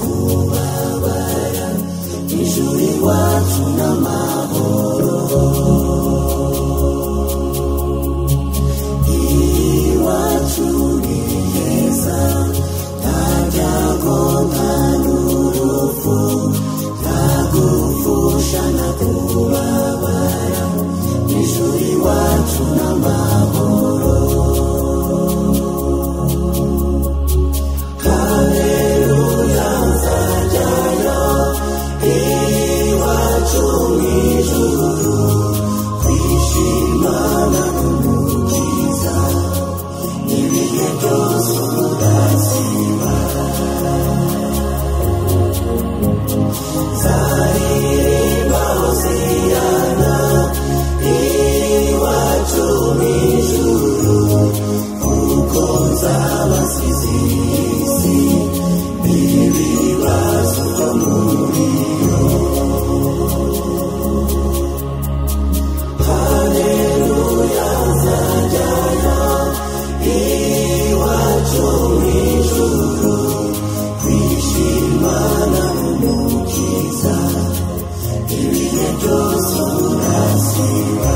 kubabara, ijuru iwacu n'amahoro. Iwacu ni heza, nta byago nta n'urupfu, nta gupfusha nta kubabara, ijuru iwacu n'amahoro. Haleluya nzajyayo iwacu mw'ijuru, kwishimana n'Umukiza ibihe byose ubudasiba. Nzaririmba Hoziyana iwacu mw'ijuru, kuko nzaba nsize isi n'ibibazo byo muri yo. Haleluya nzajyayo iwacu mw'ijuru, kwishimana n'Umukiza ibihe byose ubudasiba.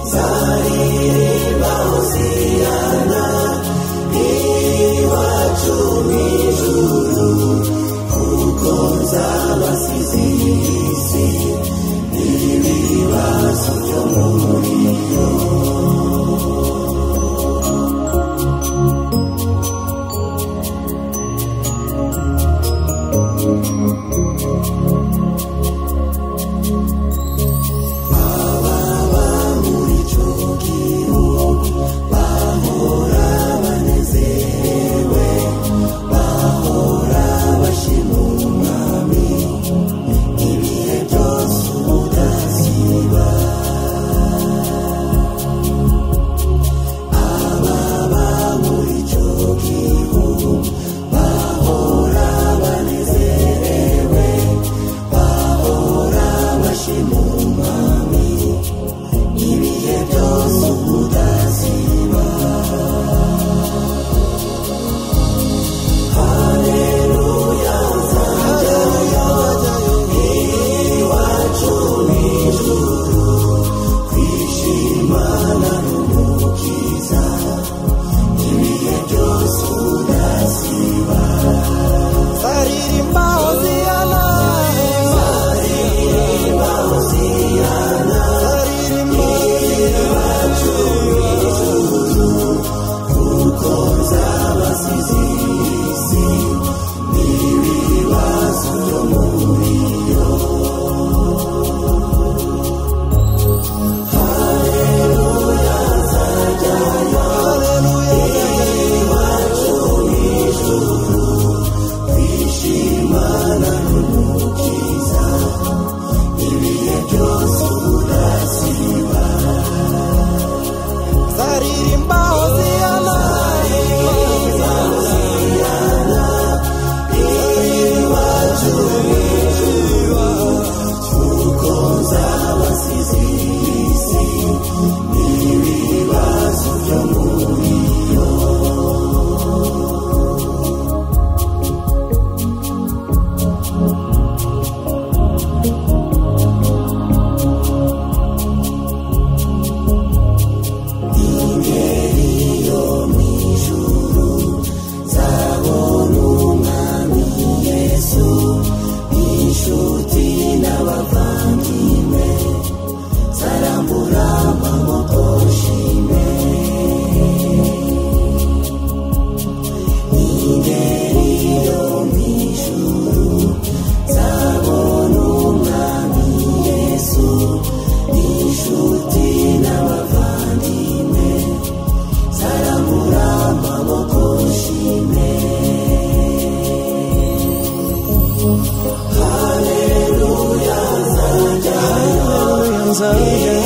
Nzaririmba Hoziyana iwacu mw'ijuru, kuko nzaba nsize isi n'ibibazo byo muri yo. Ababa muri icyo gihugu bahora banezerewe, bahora bashima Umwami ibihe byose ubudasiba. Ababa muri icyo gihugu bahora banezerewe, bahora bashima Umwami ibihe byose ubudasiba. Haleluya nzajyayo iwacu mw'ijuru, kwishimana n'Umukiza ibihe byose ubudasiba. Nzaririmba Hoziyana, Nzaririmba Hoziyana nzaririmba iwacu mw'ijuru, kuko nzaba nsize isi n'ibibazo byo muri yo. Haleluya nzajyayo iwacu mw'ijuru, kwishimana n'Umukiza ibihe byose ubudasiba. Nzaririmba Hoziyana, Hoziyana iwacu mw'ijuru, kuko nzaba nsize isi n'ibibazo byo muri yo. Ingeri yo mw'ijuru nzabona Umwami Yesu, inshuti n'abavandimwe nzarambura amaboko nshime. Ingeri yo mw'ijuru nzabona Umwami Yesu, inshuti n'abavandimwe nzarambura amaboko nshime. Haleluya nzajyayo nzajyayo.